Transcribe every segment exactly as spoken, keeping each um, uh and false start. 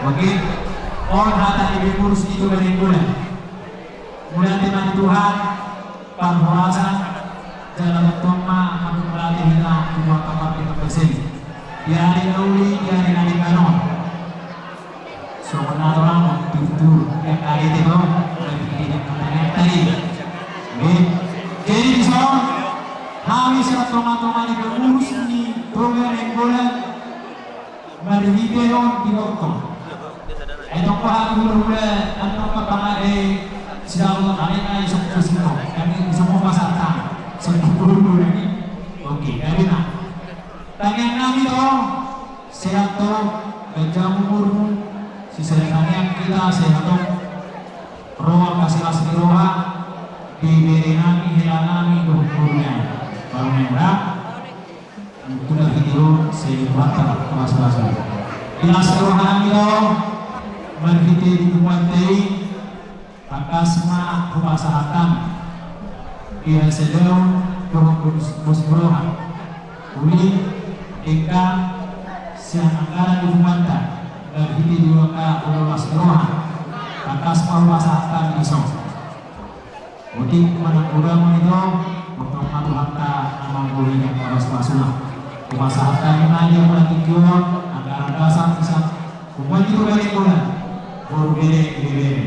Oke, on hata ni pengurus ni Toga Nainggolan. Mauliate ma di Tuhan, parhorasan, jala tongtong ma mangulahon hita tu angka partingkian berseri. Di ari na uli, di ari na denggan on. Songon na torang, tutu, yang kali itu, mulai bikin yang katanya tadi. Oke. Jadi, di sana, hami siap tonga-tonga di pengurus ni Toga Nainggolan. Marhite on di orto. Ai tong paha guru guru antong papangai sidang lo kami ai sok sosino. Kami semua pasar tang. Sok guru guru lagi. Oke, dari na. Tangiang nami to, sehat to, ganjang umurmu, sisada tangiang hita sehat to. Roha kasih kasih roha, bibiri nami, hela nami, guru guru nami. Baru nembak. Tuda video, saya buat apa, mas mas. Jelas rohani lo, marhite di Tuhan tei, tangkas ma hupasahat hami. Di hasadau, dohot bos, bos roha. Uli, dengka, sian anggaran di Tuhan ta, marhite di angka bolas roha. Tangkas ma hupasahat hami di son. Otik manang uda monitor, untuk matuhanta amang boli dan paras pasuna. Kupasahat hami ma di angka tingki on, anggaran dasar bisa kumpul di Toga Nainggolan. Boru bere, bere bere.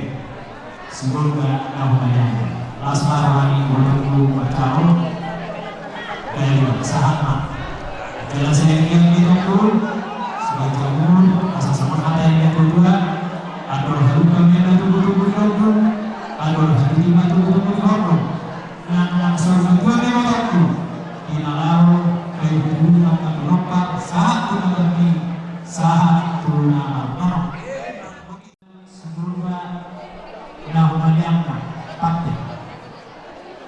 Semoga na humaliang. Las ma rohani boru bacaro. Dari sahat ma. Jala sering yang di tongkul, sebagai umur, asa sama ada yang kedua, atau halukan yang ada tunggu-tunggu di tongkul, atau hati lima tunggu-tunggu di tongkul. Nah, langsung kedua memang waktu. Di lalau, kayu hubungan akan melompat, sahat tu nabi, sahat tu nama. Semoga na humaliang ma, pate.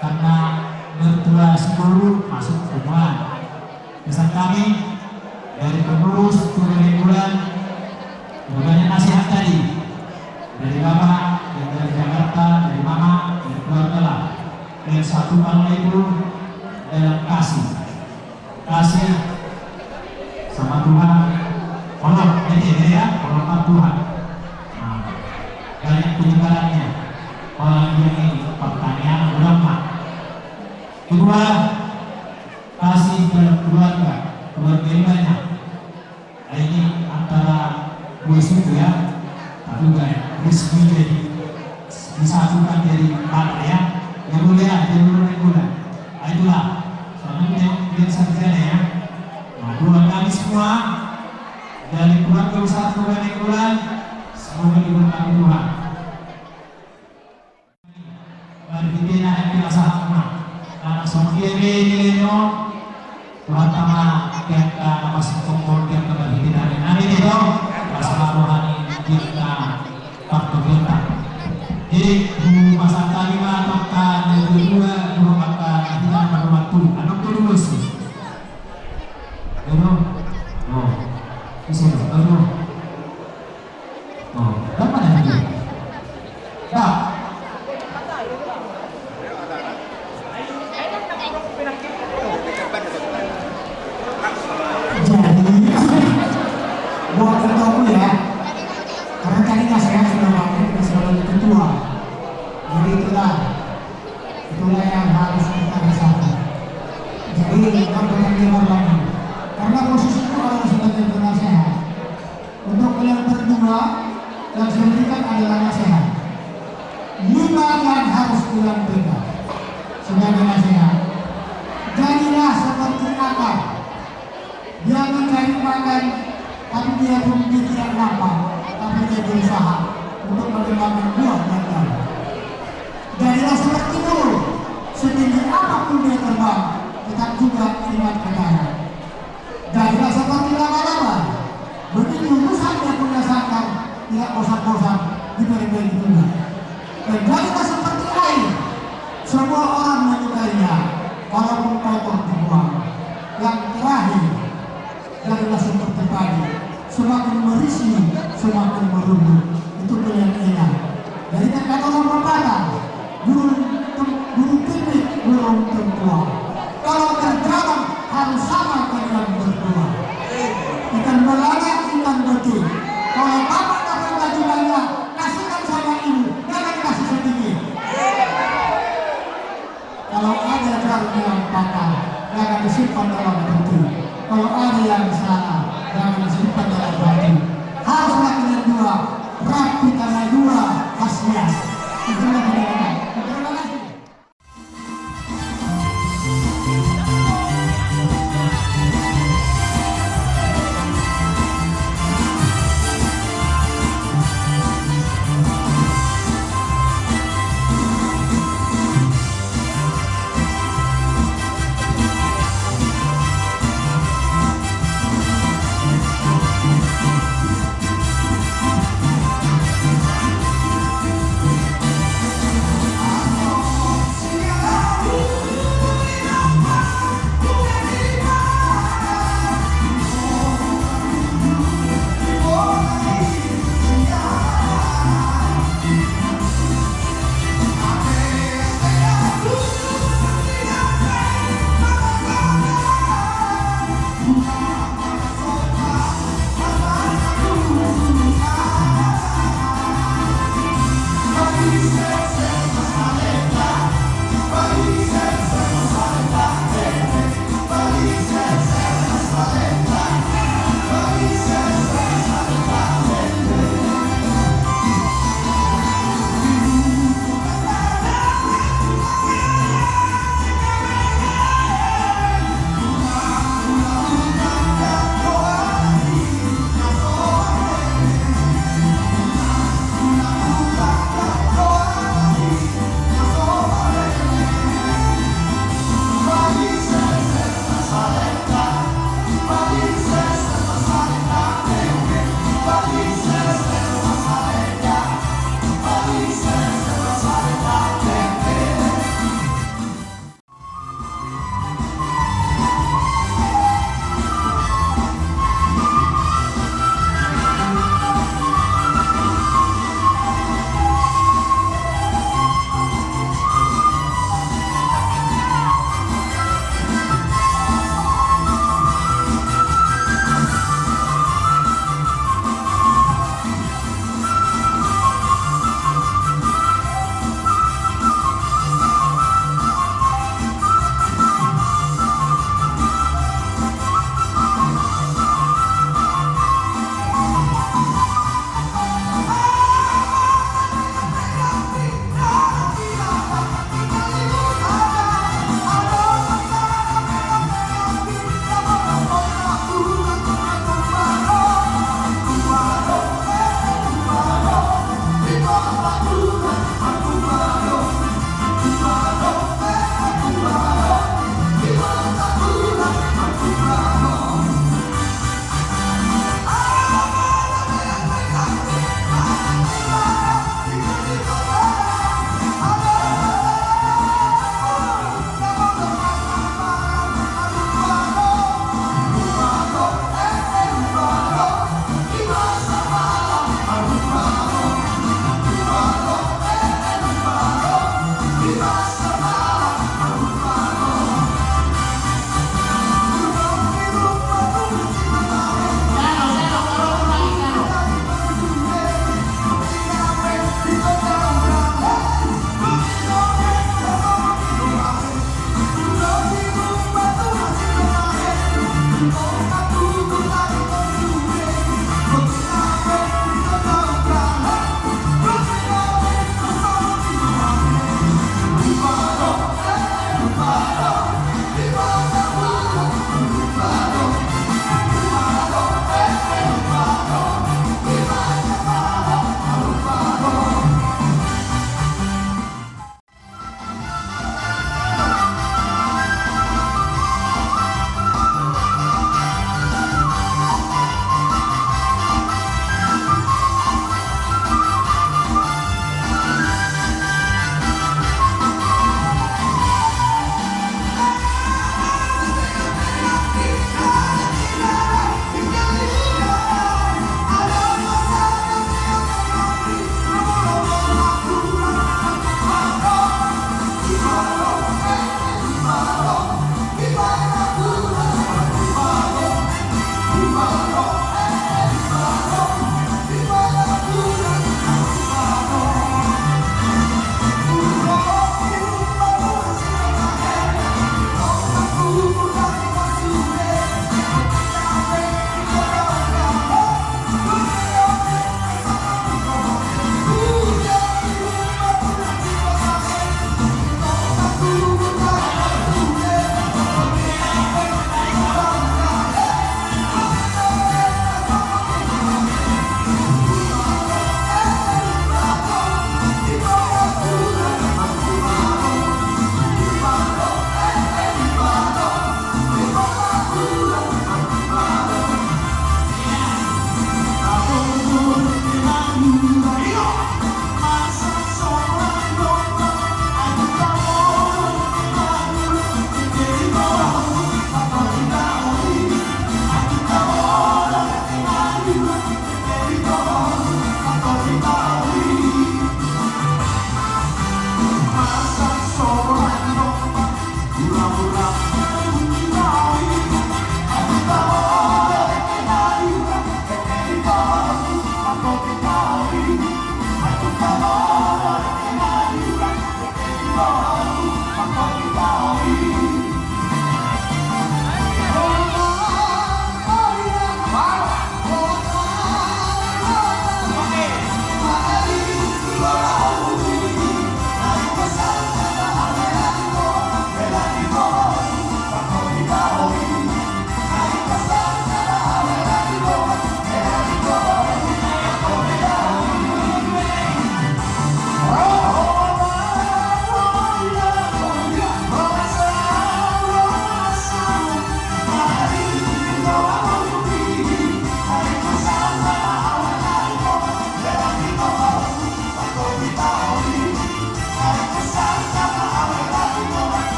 Karena mertua sepuluh masuk semua. Pesan kami dari pengurus Toga Nainggolan, banyak nasihat tadi dari Bapak, yang dari Jakarta, dari Mama, dari keluarga lah. Dan satu hal itu dalam kasih. Kasih sama Tuhan. Kolom, jadi ya, ya, kolom sama Tuhan. Nah, banyak penyebarannya. Apalagi yang ini, pertanian, ulama. Kedua, kasih dalam keluarga, keluarga ini banyak. Nah, ini antara dua suku ya, tapi juga resmi jadi disatukan jadi empat ya. Ya boleh ya, jadi boleh boleh. Nah, itulah. Soalnya dia, dia satu sana ya. Nah, buat kami semua dari keluarga besar Toga Nainggolan, semoga diberkati Tuhan. Marhite na hepeng asa hak ma. Anak songke be nilai on. Tuhan tama, kita na masih kompon, kita marhite na nami itu. Masalah rohani kita. Faktor kita. Jadi, di masa tadi mah, fakta yang kedua, dua fakta kita pada waktu. Anak kedua sih. Aduh. Oh. Bisa, aduh. Oh, apa lagi? Nah. Jadi, buat ketua ya, karena tadi nasihat sudah banyak, sudah ketua. Jadi itulah, itulah yang harus kita rasakan. Jadi, bukan bertanya lagi. Karena posisi itu adalah sebagai penasehat. Untuk kalian berdua, yang saya berikan adalah nasihat. Lima yang harus kalian pegang sebagai nasihat. Jadilah seperti akar. Dia mencari makan, tapi dia pun dia tidak lapar, tapi dia berusaha untuk mendapatkan buah dan daun. Jadilah seperti burung, setinggi apapun dia terbang, tetap juga ingat katanya. Jadilah seperti laba-laba, begitu rusak dia punya sangkar, tidak bosan-bosan diberi-beri juga. Dan jadilah seperti air, semua orang menyukainya, walaupun kotor dibuang. Yang terakhir, jadilah seperti padi, semakin merisi, semakin merunduk. Itu pilihan enak. Jadi kan kata orang pepatah, burung tem-, burung pipit, burung tempua. Kalau berjalan harus sama kalian berdua. Ikan belalai, ikan betung. Kalau bapak Maka jangan disimpan dalam hati. Kalau ada yang salah, jangan disimpan dalam hati. Harus makin dua, rapi tanah dua, khasnya. Terima kasih.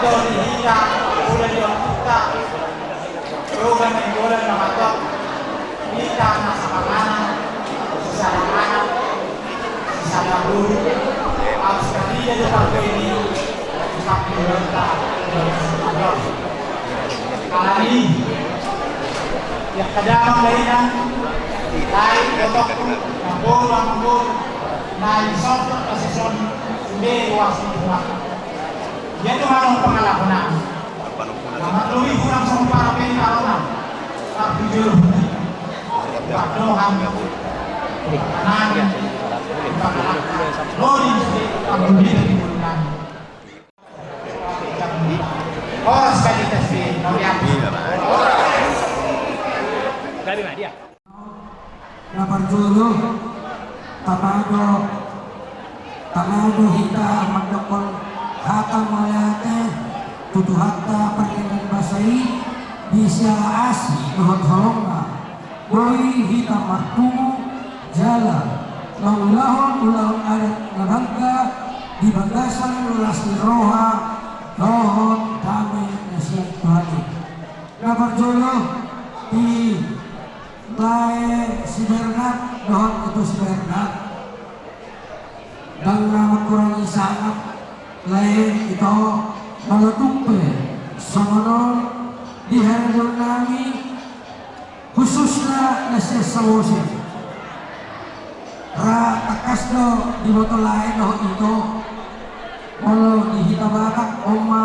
Di hita, mulai di waktu kita, coba main bola na matok, hita na sapanganan, sisada anak, sisada guru, harus kerja di waktu ini, sampai kita. Alani, ya kadang lain, lain, kotok, nambur, nambur, naik sosok, kasih son, sudah, wasit, Ia tu manang pangalahonan. Amat lobi hurang sampara pe ni taronan. Tapi jolo huni. Padohan. Nang. Lodi jadi pangulina di bulunan. Horas kali tes di Novian. Dari mana dia? Na parjolo, tama do, tama do hita mandokkon hata mauliate tu Tuhanta pardenggan basa i, di siala asi dohot holongna boi hita marpungu jala mangulahon ulaon adat na bangga di bagasan las ni roha dohot dame na sian Tuhan i. Na parjolo, di Lae si Bernat dohot ito si Bernat. Ndang na mangkurangi sangap lae ito, molo tung pe songon on di harajaon nami, khususna na sian Samosir. Ra tangkas do diboto lae dohot ito. Molo di hita Batak on ma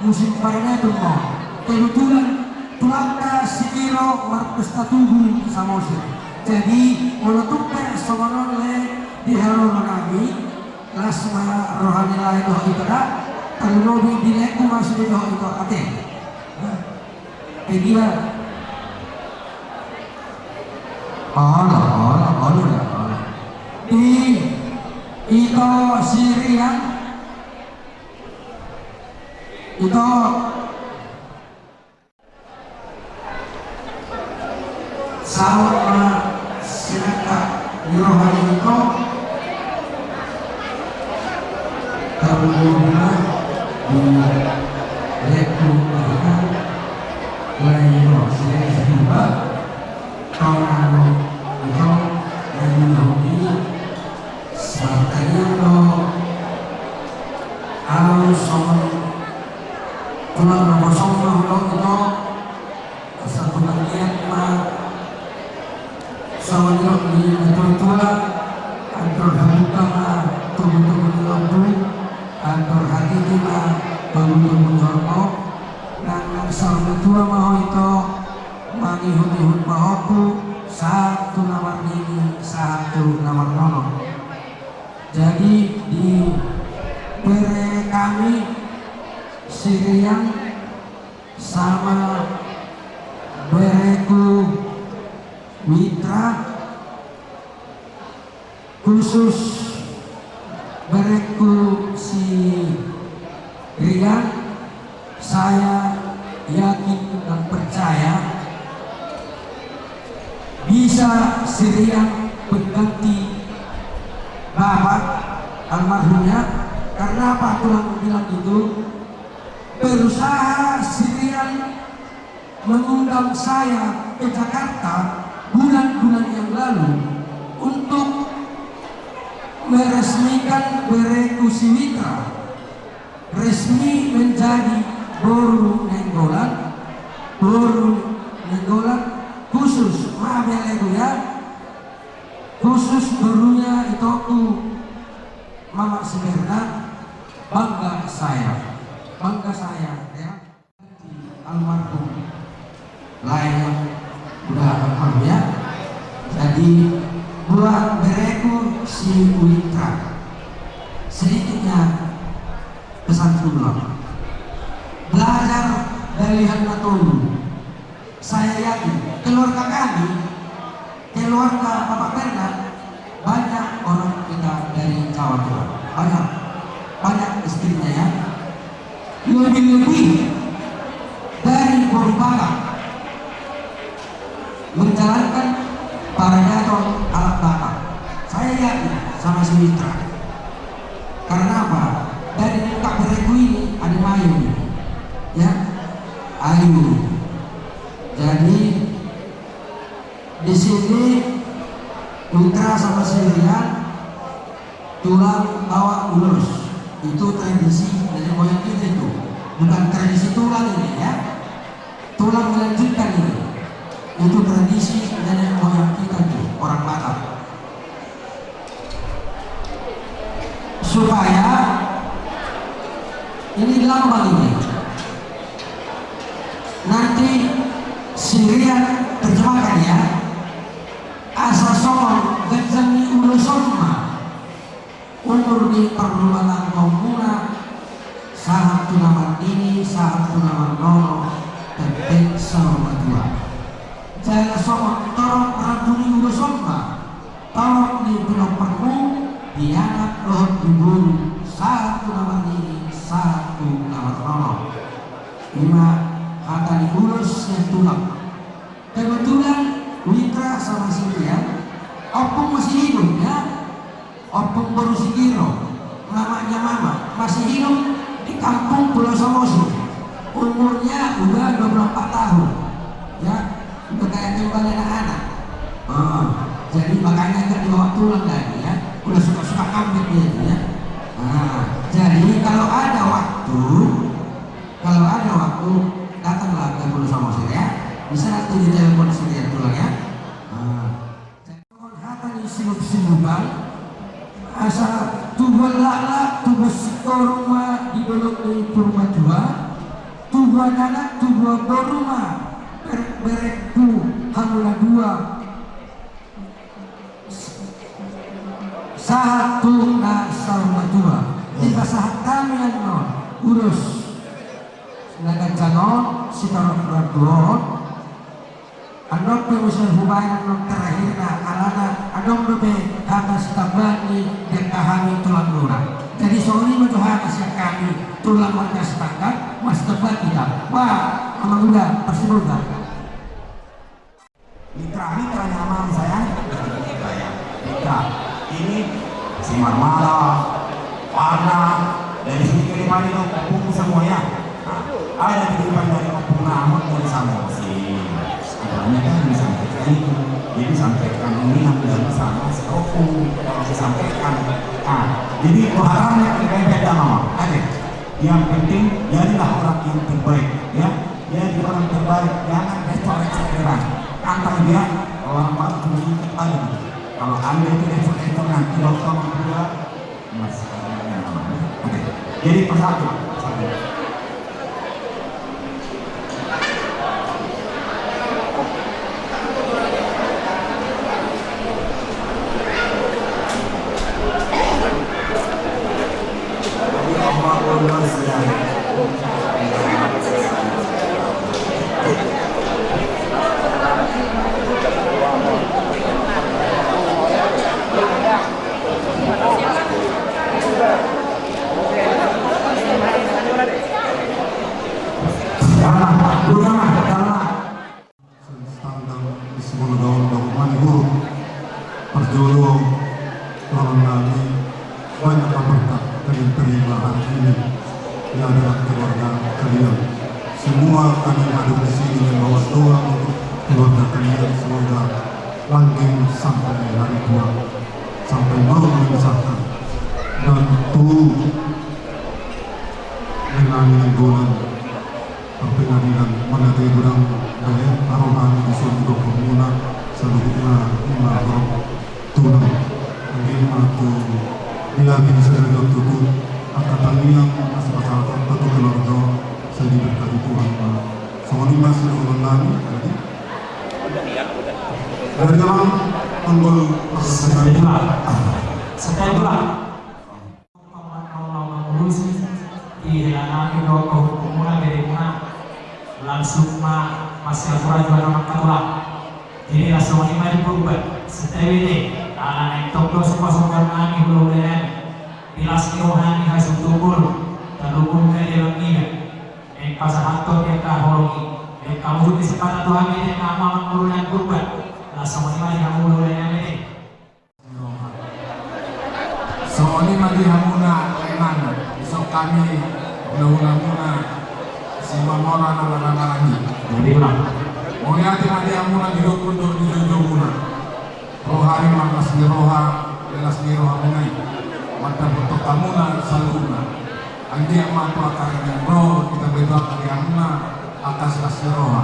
musim parade tu ma. Kebetulan tulangta si Tiro marpesta tugu di Samosir. Jadi molo tung pe songon on lae di haroro nami, las ma roha ni lae dohot ito da. Tarlumobi di laengku ma sude dohot ito ate. Olo, olo, olo, olo. Di ito si Rian. Ito. Saut ma sinangkap ni roha ni ito. Tarlumobi ma di laengku, laengku. Lae ito si Rian. Tona do ito na di na hudi. Sahat tadi do alu songon tulang na bosong na hudok ito. Asa tulang iat ma songon nidok ni na tuatua. Andor habuka ma togutogu ni lombu. Andor hatiti ma togutogu ni horbo. Nang saur matua ma ho ito. Mangihutihut ma ho tu sahat tu na marnini, sahat tu na marnono. Jadi di bere kami si Rian sama bereku Witra, khusus bereku si Rian, saya yakin dan percaya bisa si Rian pengganti bapak almarhumnya. Karena apa tulang bilang gitu? Berusaha si Rian mengundang saya ke Jakarta bulan-bulan yang lalu untuk meresmikan bereku si Witra resmi menjadi boru Nainggolan, boru Nainggolan khusus, maaf ya lae ya, khusus borunya itoku, Mamak si Bernat, bangga saya, bangga saya ya. Almarhum lae yang udah almarhum ya. Jadi buat bereku si Witra, sedikitnya pesan pulang. Belajar dari hal na tolu. Saya yakin keluarga kami, keluarga Bapak Bernat, banyak orang kita dari Jawa Tengah. Banyak, banyak istrinya ya. Lebih-lebih dari boru Batak menjalankan paradaton adat Batak. Saya yakin sama si Witra. Karena apa? Dari muka bereku ini ada mayu. Ya, ayo. Jadi di sini Witra sama Sirian tulang bawa ulos. Itu tradisi nenek moyang kita itu. Bukan tradisi tulang ini, ya. Tulang melanjutkan ini. Itu tradisi nenek moyang kita itu, orang Batak. Supaya ini lambang ini. Nanti Sirian terjemahkan, ya. Asa songon ganjang ni ulos on ma umur ni parlumatanmuna, sahat tu na marnini, sahat tu na marnono, pepet saur matua. Jala songon torop rambu ni ulos on ma torop ni pinomparmu di anak dohot di boru, sahat tu na marnini, sahat tu na marnono. Ima hata ni ulos sian tulang. Kebetulan Witra sama Sirian, ompung masih hidup, ya. Ompung boru Sigiro, mamanya mama, masih hidup di kampung Pulau Samosir. Umurnya udah dua puluh empat tahun. Ya, udah kayak kembali anak-anak. Ah, jadi makanya nggak dibawa tulang lagi, ya. Udah suka-suka kambing dia itu, ya. Nah, jadi kalau ada waktu, kalau ada waktu, datanglah ke Pulau Samosir, ya. Bisa nanti ditelepon Sirian tulang, ya. Nah. Songon hata ni sinup-sinupan, asa tubuan laklak, tubuan singkoru ma di dolok ni Purbatua, tubuan anak, tubuan boru ma ber-, berengku hamuna dua. Sahat tu na saur matua. Dipasahat hami annon ulos na ganjang on, sitorop rambu on. Annon pe muse hubaen annon terakhirna, alana adong dope hata sitambahan ni angka hami tulang muna. Jadi songon i ma tu hata sian hami tulang marga Sitanggang, masitambahan hita. Bah, amang uda, parsibuka. Mitra, mitra ni amang saya. Mitra. Ini si Marmala, Warna, dari sini ke depan itu kumpul semua ya. Ada kehidupan dari kampung Ramon dari Samosir. Sebenarnya kan disampaikan itu. Jadi sampaikan ini yang dari sama seopung yang disampaikan. Nah, jadi itu haramnya kita beda mama. Oke. Yang penting jadilah orang yang terbaik, ya. Jadi orang terbaik, jangan recok-recok orang. Antar dia orang baru punya ikut aja. Kalau anda itu recok-recok nanti baru kamu juga. Mas, oke. Jadi persatu, persatu. Sitanggang di Simon Daun, Daun Manihur, parjolo, tolong nami, banyak berkah kalian terima hari ini di hadarat keluarga kalian. Semua kami hadir di sini membawa doa untuk keluarga kalian, semoga langgeng sampai hari tua, sampai mau memisahkan. Dan tu dengan bulan Pengadilan mangate godang dohot harohan di son dohot muna saluhutna ima horong tulang. Anggiat ma tu di lagi sadari on tutu angka tangiang asa pasahaton tu keluarga sai diberkati Tuhan ma. Songon i ma sidohonon nami tadi. Dari dalam tanggol. Setelah, setelah. Mauliate ma di hela nami dohot pahompu muna, bere muna. Langsung ma masiapura jua na mangkatulang. Jadi laos songon i ma di Purba. Santabi ate, ala naeng tong do sipasonggor nami hulahula nami. Di las ni roha ni hasuhuton muna, tarlumobi ma di abang niba. Naeng pasahathon di angka holong i. Naeng hamu jolo di sipata tu hami di angka amang mangolu nami Purba. Laos songon i ma di hamu hulahula nami ate. Songon i ma di hamuna, leman, dison hami, hulahula muna, Mamora nama-nama lagi. Jadi ulang. Mauliate ma di hamuna di dokun dohot di joujou muna. Roha ni ma las ni roha, las ni roha muna i. Mandapothon hamuna saluhutna. Anggiat ma tu angka na ro, hita betoan di hamuna, angka las ni roha.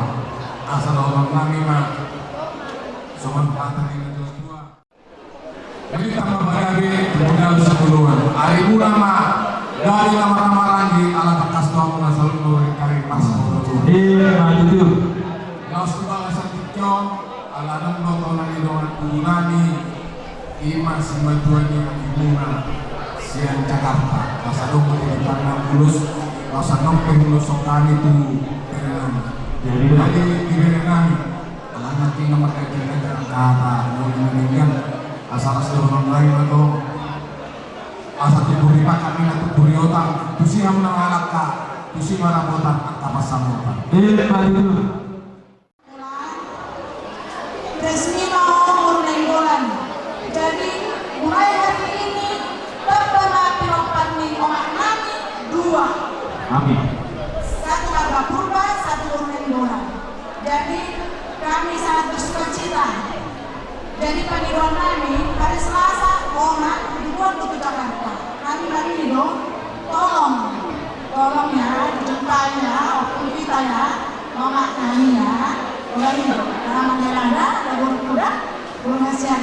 Asa dohonon nami ma. Songon hata ni na tua-tua. Jadi tamba pagabe, kemudian sepuluhan. Ari muna ma, dari nama-nama lagi, ala tangkas tu hamuna saluhutna, kami pas. Iya, maju. Laos tu bagasan tingki on, ala nang do tona ni dongan tubu nami, ima simatua ni hamuna, sian Jakarta. Pas adong di depan na bulus, pas adong pe bulus sokani tu bere nami. Jadi, jadi di bere nami. Ala nangkin na margajar-gajar angka hata, molo na denggan, asa las dohonon lain atau asa tubu ni pakat ni na tubu ni otang, tusi hamuna mangalangka, tusi ma rapotan angka pansamotan. Iya, Pak Gubernur. Resmi ma ho Guru Nainggolan. Jadi, mulai hari ini, tamba ma pinompar ni omak nami dua. Amin. Satu Marga Purba, satu Guru Nainggolan. Jadi, kami sangat bersukacita. Jadi, pangidoan nami, hari Selasa, omak dibuat tu Jakarta. Kami mangido, tolong, tolong ya, dijumpai ya, ompung kita ya, omak nami ya. Udah ini, nama Melanda, ada burung kuda, burung hasian.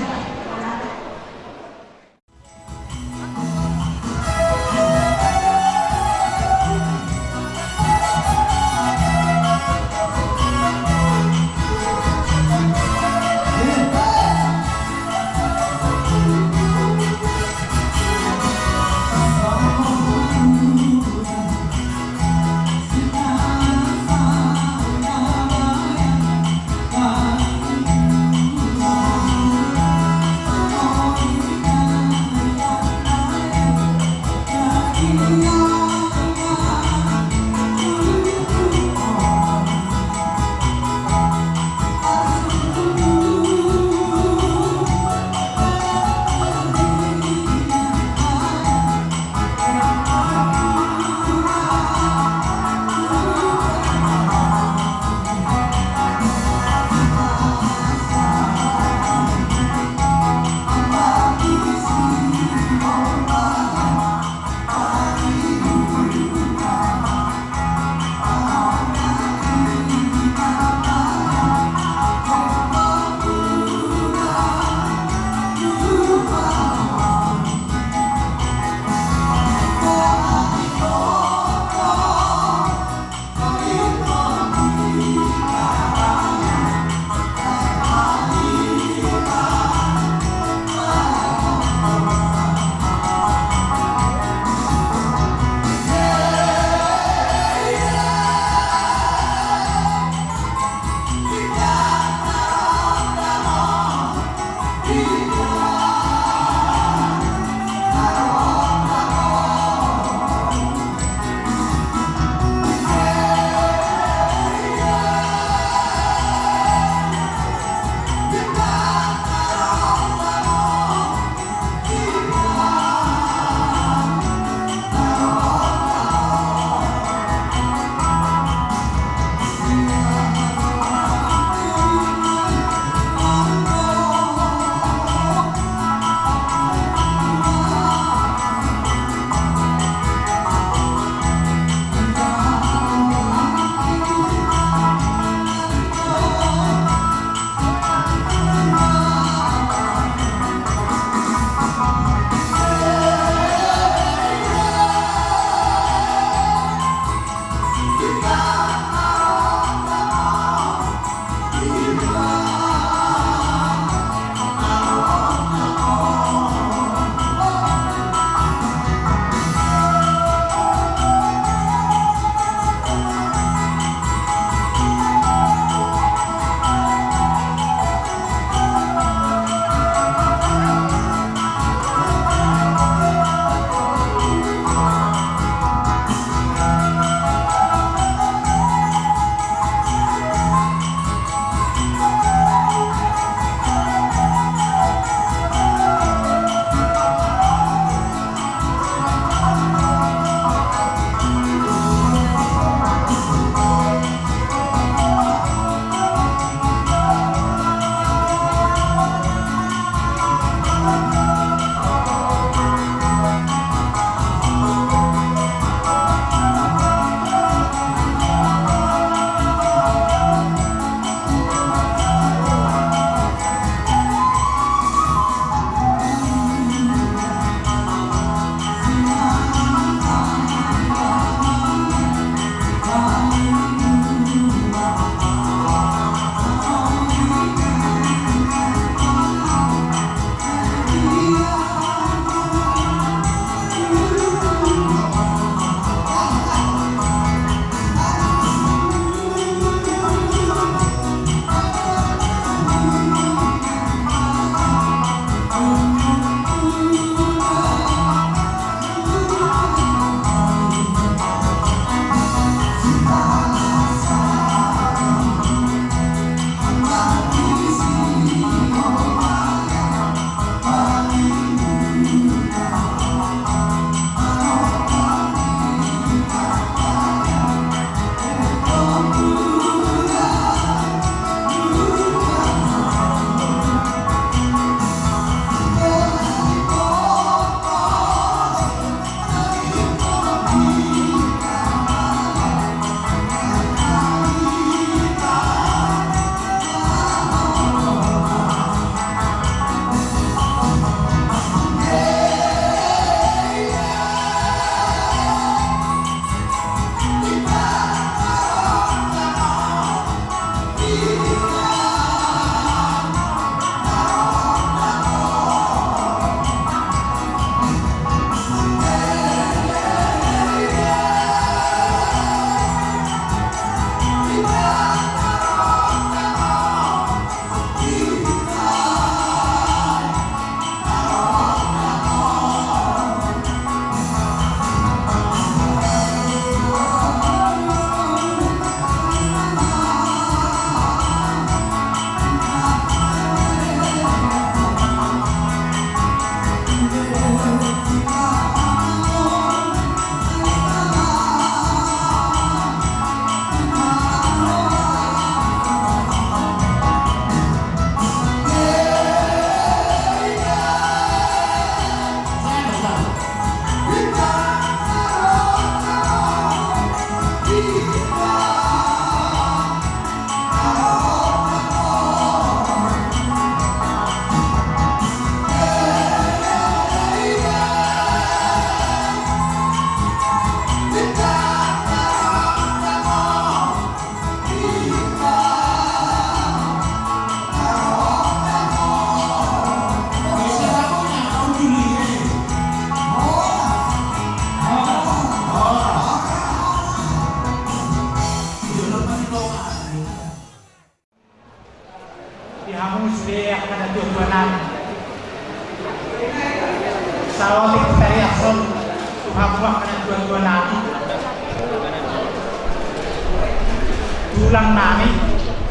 Tulang nami,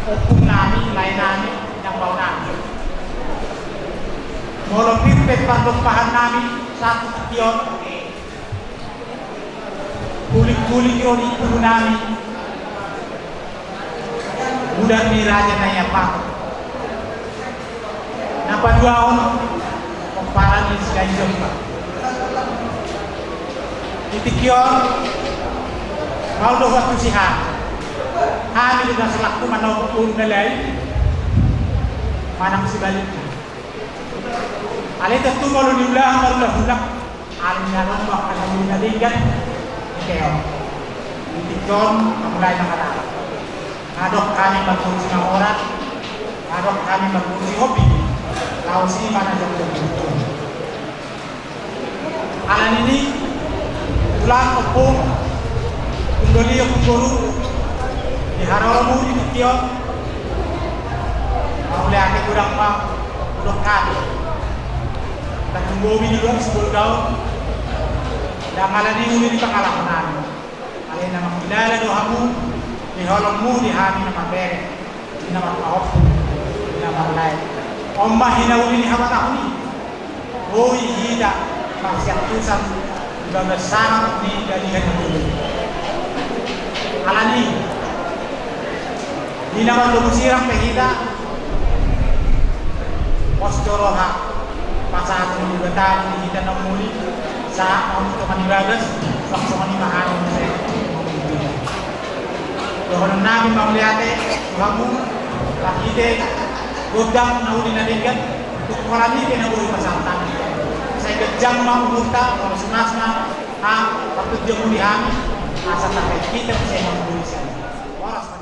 ompung nami, lae nami, inang bao nami. Molo pir pe pardompahan nami sahat tu tingki on, hulik-hulik ro di pulu nami, mudar ni raja na ia patok. Na paduahon, pomparan ni Silahi Jompa. Di tingki on, mauliate do huantusi hami. Hami do na salangku manogot boru na lain, manang sebaliknya. Alai tontu molo niulahon marhulahula, alani na lombang, alani na denggan, ito. Di tingki on, mamulai na marara. Ngadok hami marboru Simamora, ngadok hami marboru Sihombing, laos i ma na jongjong di tingki on. Alani i, tulang, ompung, ompung doli, ompung boru, di haroromu di tingki on, mauliate godang ma hudok hami. Tanjung Gobi di luar Sibolga on, ndang alani uli ni pangalaho nami. Alai na mangkilala do hamu, di holongmu di hami na marbere, di na marpahompu, di na marlae. On ma hinauli ni habatahon i. Boi hita marsiantusan di bagas sangap ni dalihan na tolu. Alani i, di na mardomu sirang pe hita, pos do roha pasahaton ni Debata di hita na umuli, sahat ma tu tonga ni bagas, suang songon i ma hami muse. Dohonon nami mauliate tu hamu, marhite gondang na uli na denggan, tu holan i pe na boi pasahat hami. Sai ganjang ma umurta, molo simas ma, ha, partondimu di hami, asa tahe hita muse mangulului sian. Horas ma.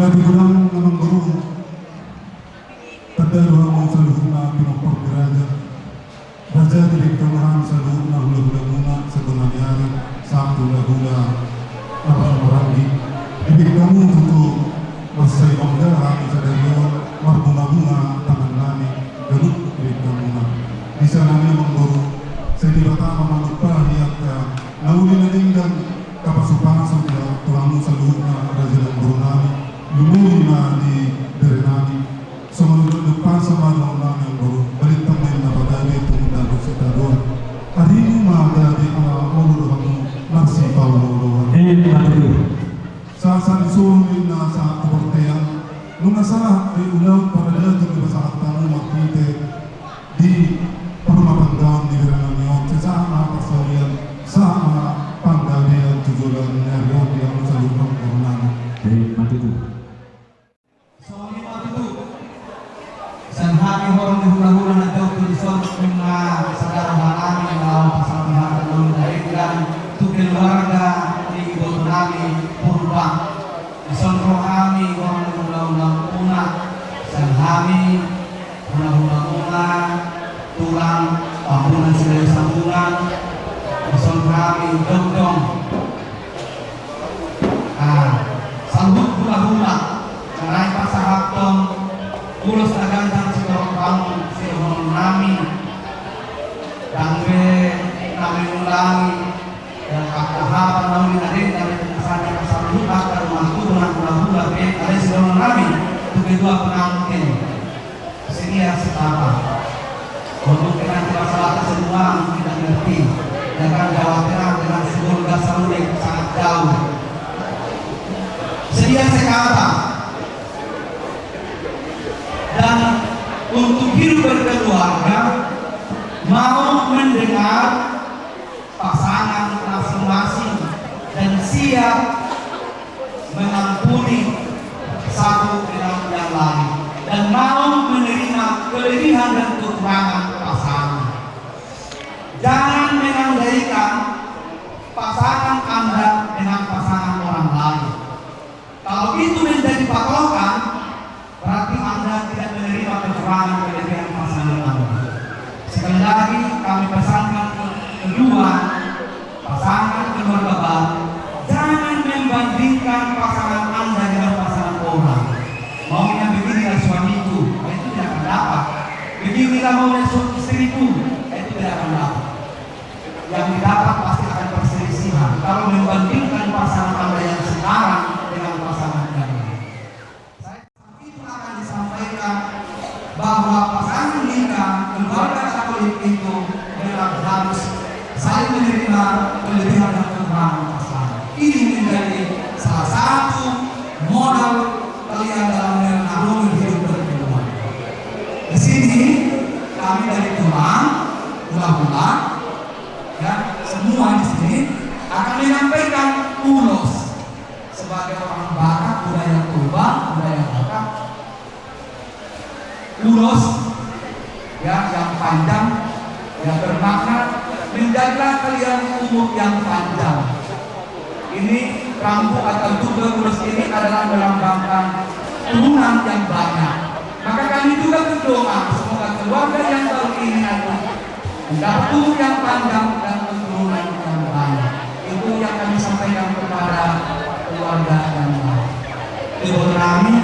Tapi godang amang boru, tanda do hamu saluhutna pinompar ni raja. Raja, dibege hamu saluhutna hula-hulamuna, sagonari ari, sahat hula-hula na marhahamaranggi. Dibege hamu tutu mansai bangga hami sadari on, marbunga-bunga tangannami, ganup dibege hamuna. Di sian hami amang boru, sai Debata ma mangibahi angka na uli na denggan, tapasupasu tu hamu saluhutna raja nang borunami, lumobi ma di berenami. Songon i do, dipasa ma dohononnami amang boru, balintang ma inna pagabe, tumundalhon sitadoan. Arimu ma gabe ala olo do hamu marsipaolo-oloan. Ima tutu. Sahat-sahat ni solu ninna sahat tu bontean, nunga sahat do ulaon paradaton di pasahat hamu marhite di parrumatanggaon ni berenami on, sai sahat ma parsaulian, sahat ma panggabean tu joloan ni ari on di hamu saluhut amang borunami. Ima tutu. Songon i ma tutu. Sian hami horong ni hula-hula na jolo tu dison, nunga sada rohanami laho pasahat hata na uli na denggan tu keluarga ni ibotonami Purba. Dison ro hami horong ni hula-hulamuna, sian hami hula-hulamuna, tulang, Tambunan Silayo Sambungan, dison hami jongjong. Ah, saluhut hula-hula, na naeng pasahathon ulos na ganjang sitorop hamu sidohononnami. Ndang be na mangulangi, dan angka hata na uli na denggan, dan saluhut angka rumah tuburan hula-hula pe, alai sidohononnami tu kedua pengantin. Sedia sekata. Untuk dengan bahasa Batak semua tidak ngerti. Dengan Jawa Tengah dengan Sibolga Saule sangat jauh. Sedia sekata. Dan untuk hidup berkeluarga, mau mendengar pasangan masing-masing dan siap mengampuni satu dengan yang lain dan mau menerima kelebihan dan kekurangan pasangan. Jangan mengandaikan pasangan Anda dengan pasangan orang lain. Kalau itu menjadi patokan, berarti Anda tidak menerima kekurangan kelebihan pasangan Anda. Sekali lagi, kami pesankan kedua pasangan keluarga baru, jangan membandingkan pasangan Anda dengan pasangan orang. Maunya beginilah suamiku, itu tidak akan dapat. Beginilah maunya suami istriku, itu tidak akan dapat. Yang didapat pasti akan perselisihan kalau membandingkan pasangan Anda yang sekarang dengan pasangan yang lain. Saya, itu akan disampaikan bahwa pasangan nikah, keluarga Katolik itu memang harus saling menerima kelebihan dan kekurangan pasangan. Ini menjadi salah satu modal kalian dalam mengarungi hidup berkeluarga. Di sini kami dari tulang, hula-hula, ya, semua di sini akan menyampaikan ulos sebagai orang Batak, budaya Toba, budaya Batak. Ulos, ya, yang panjang, yang bermakna, menjadilah kalian umur yang panjang. Ini rambu atau juga ulos ini adalah melambangkan turunan yang banyak. Maka kami juga berdoa semoga keluarga yang baru ini nanti mendapat umur yang panjang dan keturunan yang banyak. Itu yang kami sampaikan kepada keluarga yang baru. Ibu kami,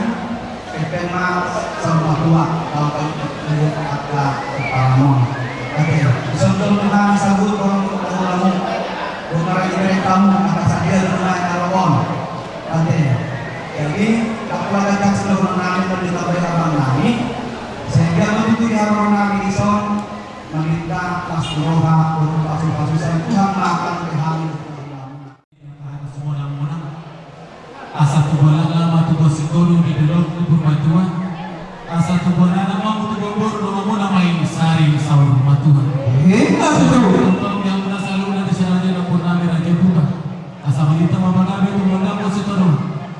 P P ma saur matua, laho paluhut angka kepala muna. Oke, songon i ma sahat tu horong ni hula-hulamu. Dung marhite tamu, angka sadia do nunga i na ro on. Oke. Jadi, angka keluarga, sidohononnami, ditambai Amangnami. Sehingga begitu di horongonnami dison, meminta las ni roha, boru pasu-pasu sian Tuhan ma akan kehamu. Asa tubuan na ma tubuan singkoru di dolok ni Purbatua. Asa tubuan anak ma tubuan boru, donganmuna ma i sari saur matua. Ima tutu. Tongtong di hamuna saluhutna di si raja nami Raja Purba. Asa balintang ma pagabe, tumundalhon sitadoan.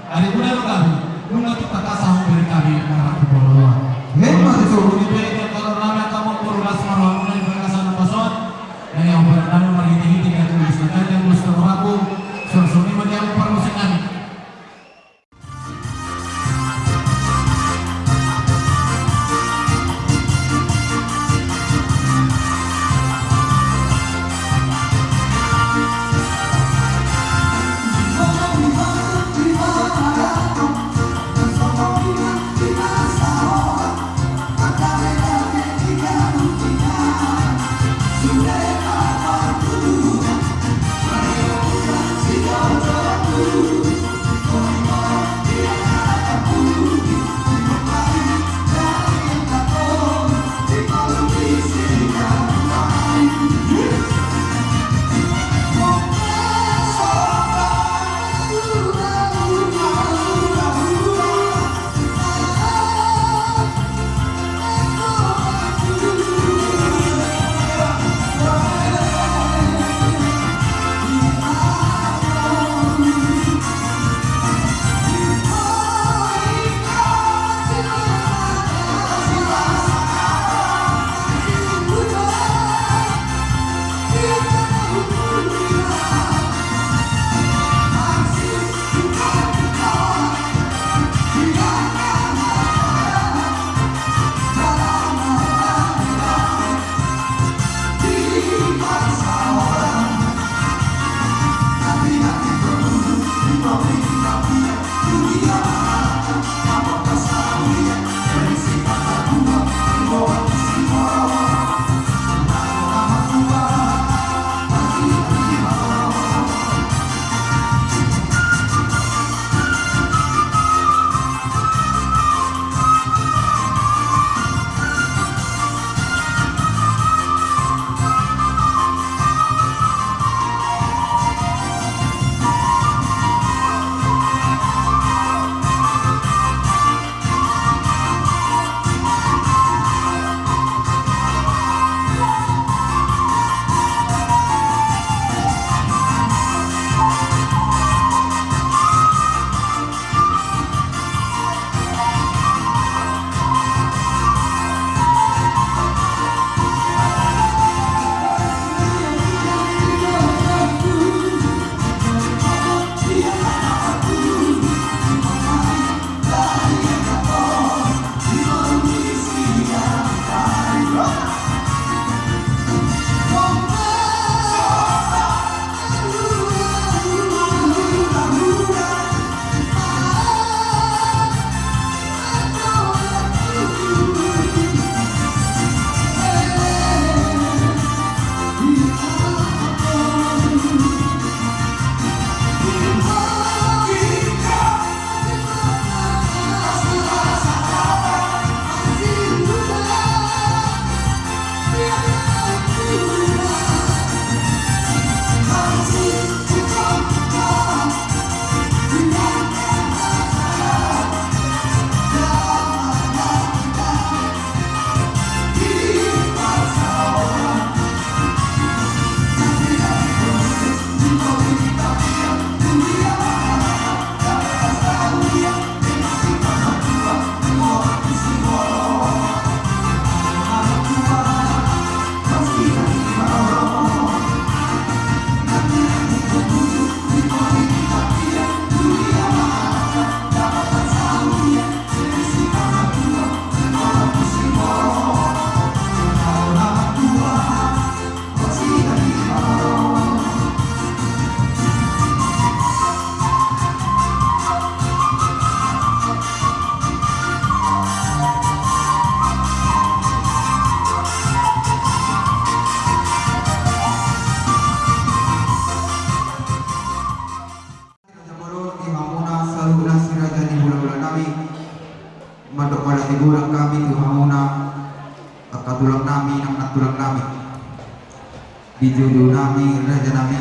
Arimuna do gabe, nunga tung tangkas hubereng hami marhite tu joloan. Ima tutu. Di pe di angka horong nami angka amangboru, las ma rohamuna di bagasan ulos on. Nang ia ubaran nami marhite-hite di atas ulos na ganjang, ulos na gogo. Suang songon i ma di hamu parmusik nami. Hangoluan nami tu hamuna, angka tulang nami, nang nantulang nami. Di jolo nami, raja nami,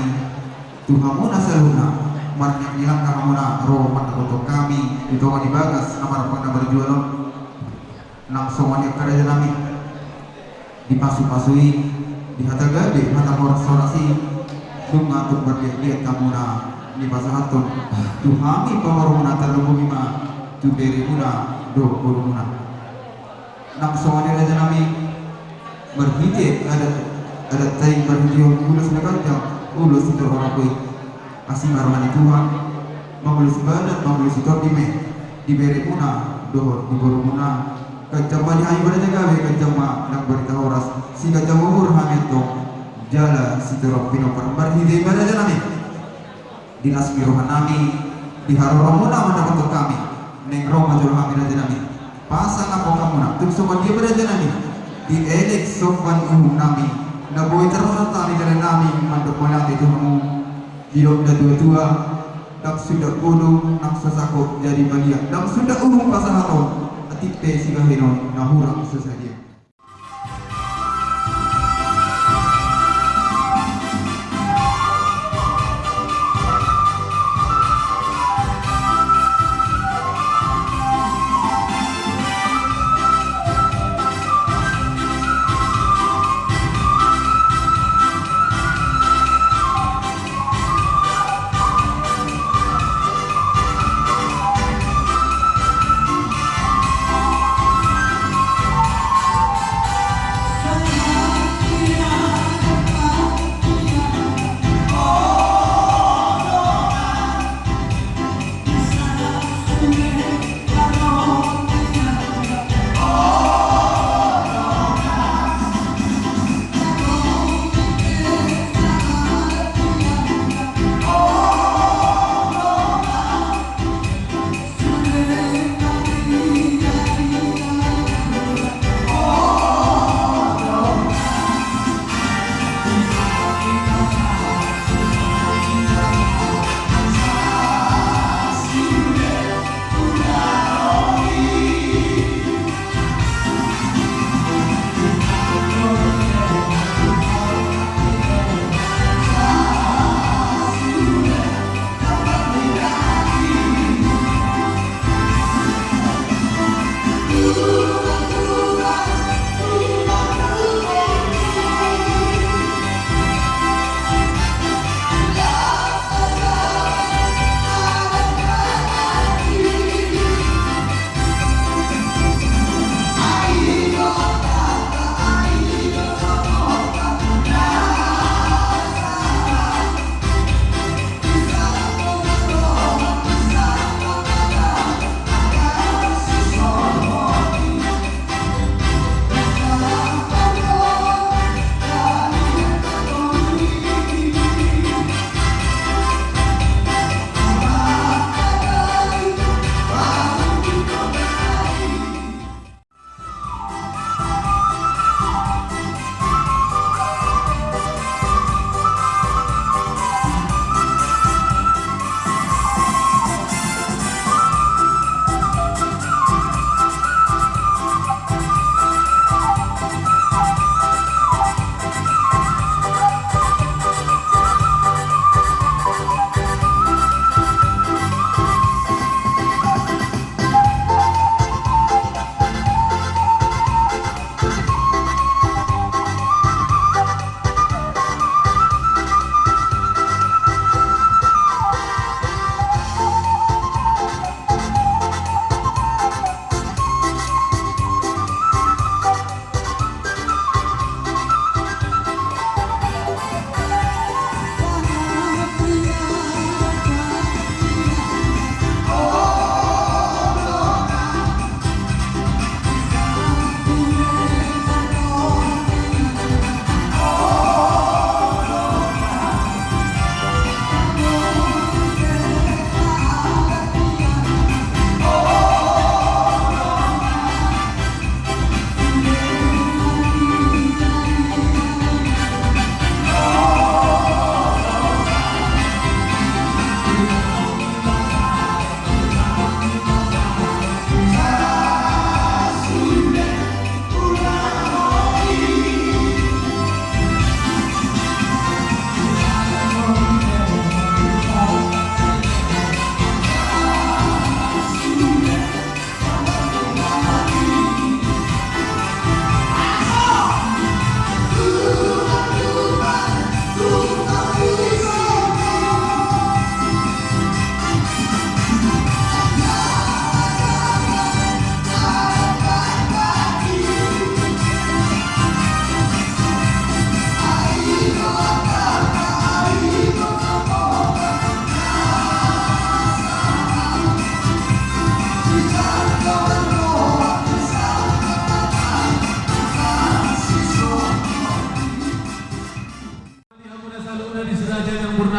tu hamuna saluhutna, marniak ni langka hamuna ro mandapothon hami di tonga ni bagas na marpang na marjual on. Nang songon i angka raja nami, di pasu-pasu i, di hata gabe, hata horas-horas i, nunga tung marliat-liat hamuna nipasahathon tu hami pamoruonmuna, tarlumobi ma tu beremuna dohot borumuna. Nang songon i raja nami, marhite adat, adat tai marhite ulos na ganjang, ulos sitorop i. Asi ma roha ni Tuhan, mangulusi badan, mangulusi tondi ma i di beremuna dohot di borumuna. Ganjang ma di hami barita gabe, ganjang ma nang barita horas, sai ganjang umur hami antong jala sitorop pinompar. Marhite i ma raja nami, di las ni roha nami, di haroromuna mandapothon hami, naeng ro ma jolo hami raja nami. Pasangaphon hamuna, tung songon dia ma raja nami, di elek somba ni uhum nami, na boi tarpasada ni dalan nami mandok mauliate tu hamu. Didok na tua-tua, ndang suda godang nang so sahat jadi balian, ndang suda uhum pasahaton, atik pe sibahenon na hurang so sadia.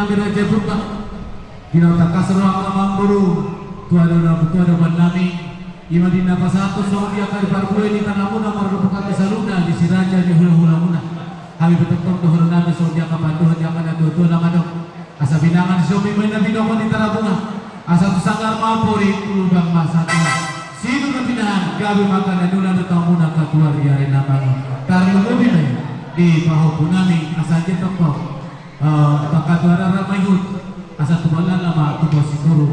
Raja Purba. Di na tangkas ro angka amangboru, tua do na tua do bannami. Ima di na pasahat songon dia angka di parbue ni tanamuna mardomu hata saluhutna di si raja ni hulahulamuna. Hami pe tongtong dohononnami songon dia angka pandohan ni angka na tuatua na mandok. Asa binangan si Ompu i ma na binongkon di Tarabunga. Asa tu sanggar ma pori, tu lubang ma satua. Sinur na pinahan, gabe ma angka na niula dohot hamuna angka tua di ari na mangihut. Tarlumobi ma i di pahompunami, asa anggiat tongtong, eh, pangkatuaran ma i hut. Asa tubu ala ma tubu singkoru.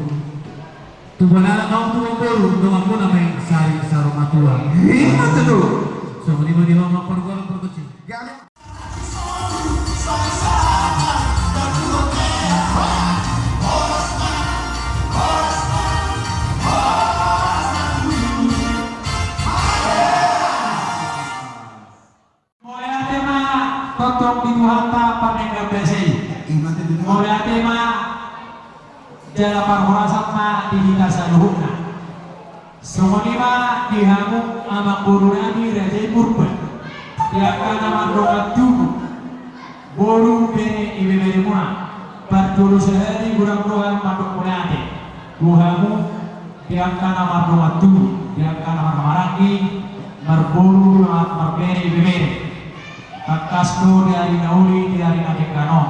Tubu ala ma tubu boru, donganmuna ma i sari saur matua. Ima tutu. Songon i ma di hamu amangboru, pargonsi. Mauliate ma tongtong di Tuhanta pardenggan basa i. Mauliate ma jala parhorasan ma di hita saluhutna. Songon i ma di hamu amangborunami raja i Purba, di angka na mardongan tubu, boru, bere, ibeberemuna. Parjolo sahali godang do hami mandok mauliate tu hamu, di angka na mardongan tubu, di angka na marhahamaranggi, marboru, mar-, marbere, ibebere. Tangkas do di ari na uli, di ari na denggan on.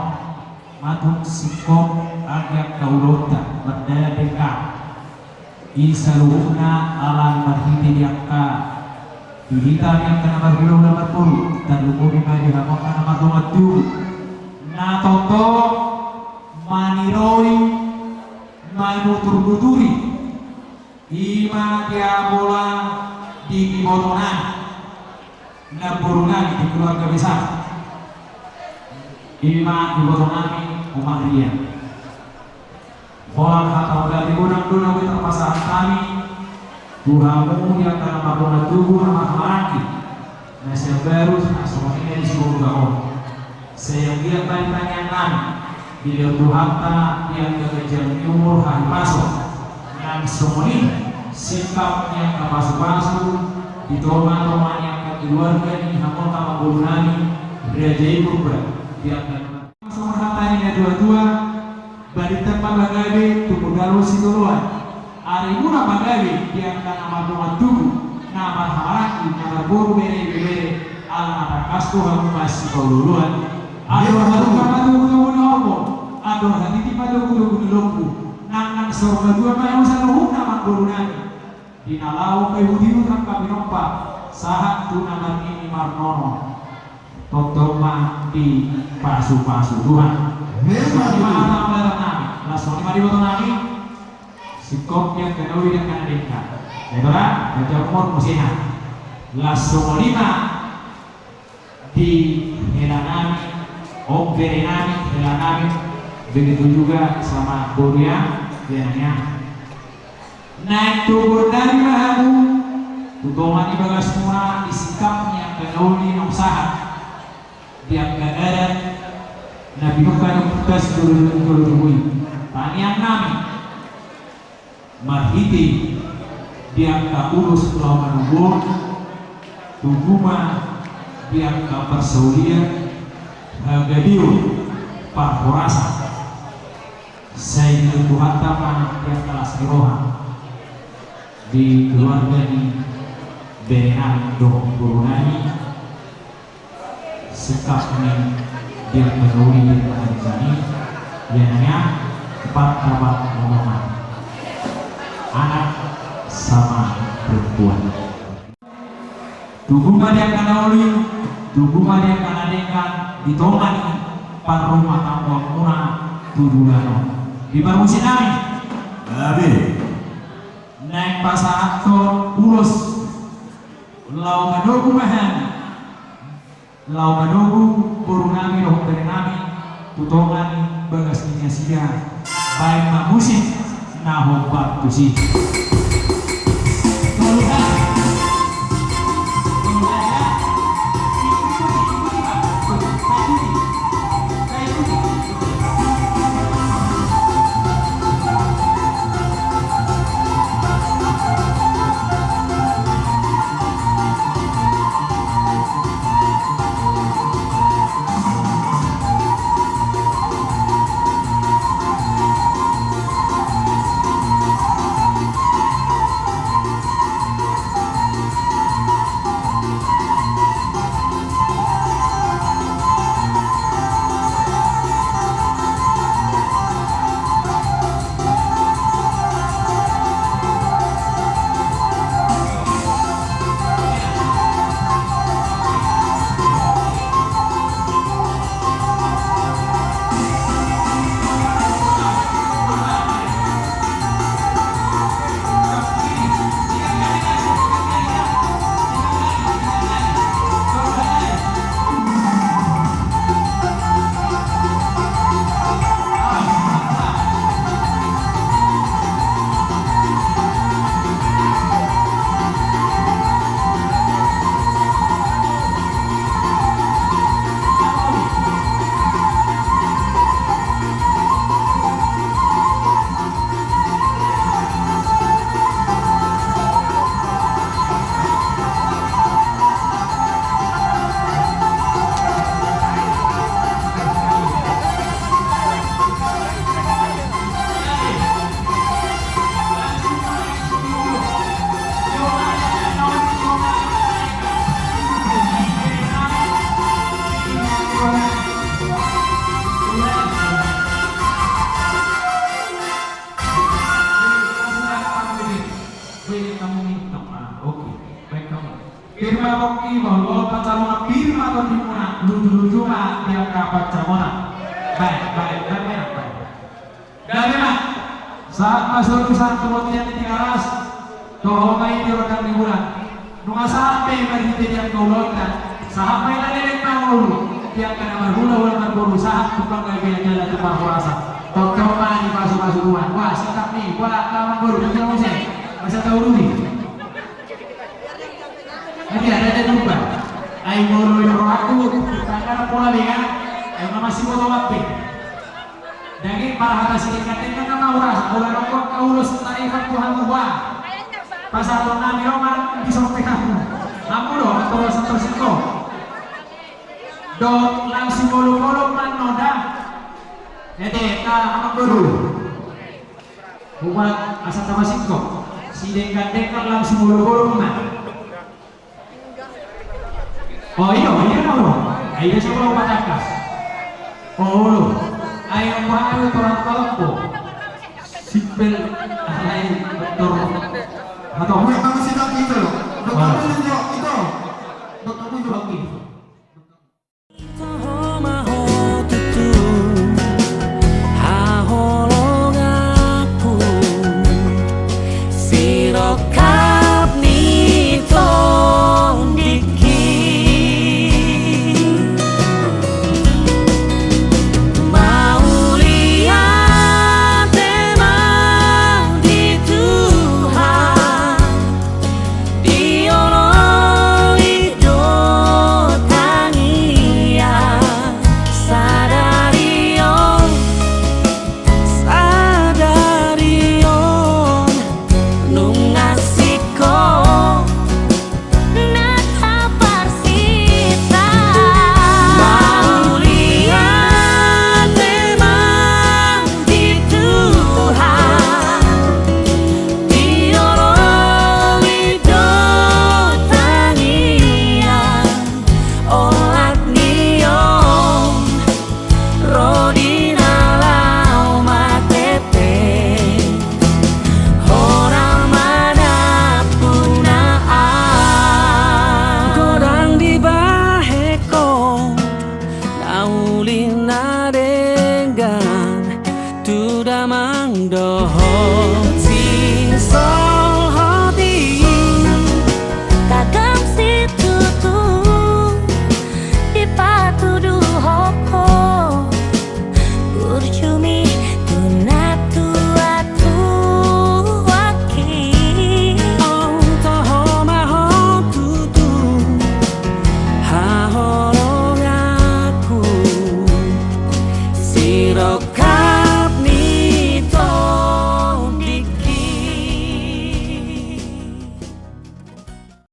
Matung singkop anggiat angka ulaonta mardalan denggan. I saluhutna alai marhite di angka, di hita di angka na marhulahula marboru, tarlumobi ma di hamu angka na mardongan tubu. Na tongtong maniroi, manuturnuturi. Ima di hamu di ibotonami, namborunami di keluarga besar. Ima ibotonami Omarian. Holan hata ulaon i godang do na boi tarpasahat hami tu hamu di angka na mardongan tubu, na marhahamaranggi, na sian baru, na songon i na di Sibolga on. Sai anggiat ma di tangiangnami, dilehon Tuhanta di angka ganjang ni umur, hahipason, nang songon i singkap ni angka pasupasu di tongatonga ni angka keluarga ni hamu angka amangborunami raja i Purba, di angka na songon hata ni na tuatua, balintang ma pagabe, tumundalhon sitoloan. Arimuna pagabe di angka na mardongan tubu, na marhahamaranggi, na marboru, bere, ibebere, ala na tangkas do hamu masipaolooloan. Andor halumpang ma togutogu ni horbo, andor hatiti ma togutogu ni lombu. Nang nang saur matua ma hamu saluhutna amangborunami. Di na laho paihutihut angka pinompa, sahat tu na marnini marnono. Tongtong ma dipasupasu Tuhan. Emma tutu. Songon i ma hata ambatanami, laos songon i ma di ibotonami. Singkop di angka na uli, di angka na denggan. Ito ra, raja umur, muse na. Laos songon i ma di helanami, omberenami, helanami, begitu juga sama boru i, ya, ya. Naeng togor nami ma hamu tu tonga ni bagasmuna di singkap ni angka na uli naung sahat di angka adat na pinungka ni ompunta sian jolo ni jolo tubu i. Tangiang nami marhite di angka ulos laho manogu on, tubu ma di angka parsaulian, hagabeon, parhorasan. Sai dilehon Tuhanta ma di angka las ni roha di keluarga ni berenami dohot borunami, singkap ni di angka na uli, di angka na denggan i, ya, nang i, empat dapat omongan. Anak sama perempuan. Tubu ma di angka na uli, tubu ma di angka na denggan, di tonga ni parrumatanggaonmuna tu joloan on. Di parmusiknami. Gabe. Naeng pasahathon ulos. Laho manogu ma hami. Laho manogu borunami dohot berenami tu tonga ni bagas ni nasida. Baen ma musik na hombar tusi. Pir ma pongki, bahulbahul pansalongan, pir ma tondimuna, lujuluju ma di angka pansalongan. Baik, baik, baik, baik, baik. Gabe ma. Sahat ma solu sahat tu bontean ni Tigaras. Toho ma i di rondang ni bulan. Nunga sahat be marhite di angka ulaonta. Sahat ma i na leleng mangolu di angka na marhula hula marboru, sahat tu panggabean jala tu parhorasan. Tongtong ma dipasupasu Tuhan. Wah, sitap ni, wah, kawan boru, tongtong muse. Masa tau dulu. Jadi ada aja jumpa. Ai molo di rohaku, tangan pola be kan. Ai mama si boto mape. Daging parhata sidenggan-denggan nama urasa, pola rokok kau ulos tarikat Tuhan tua. Pasahaton nami roman di sorte kamu. Kamu do, atau rasa tersinggung. Dot lang simolomolom manoda. Ede, ka anak boru. Umat asa tamasingkop. Sidenggan-denggan lang simolomolom na. Oh iyo, iyo na ulo. Ai biasa ulo patangkas. Oh ulo. Ai umpama ulo torang palompo. Simpel. Ai betul. Atau. Umat mama sidang itu. Betul itu.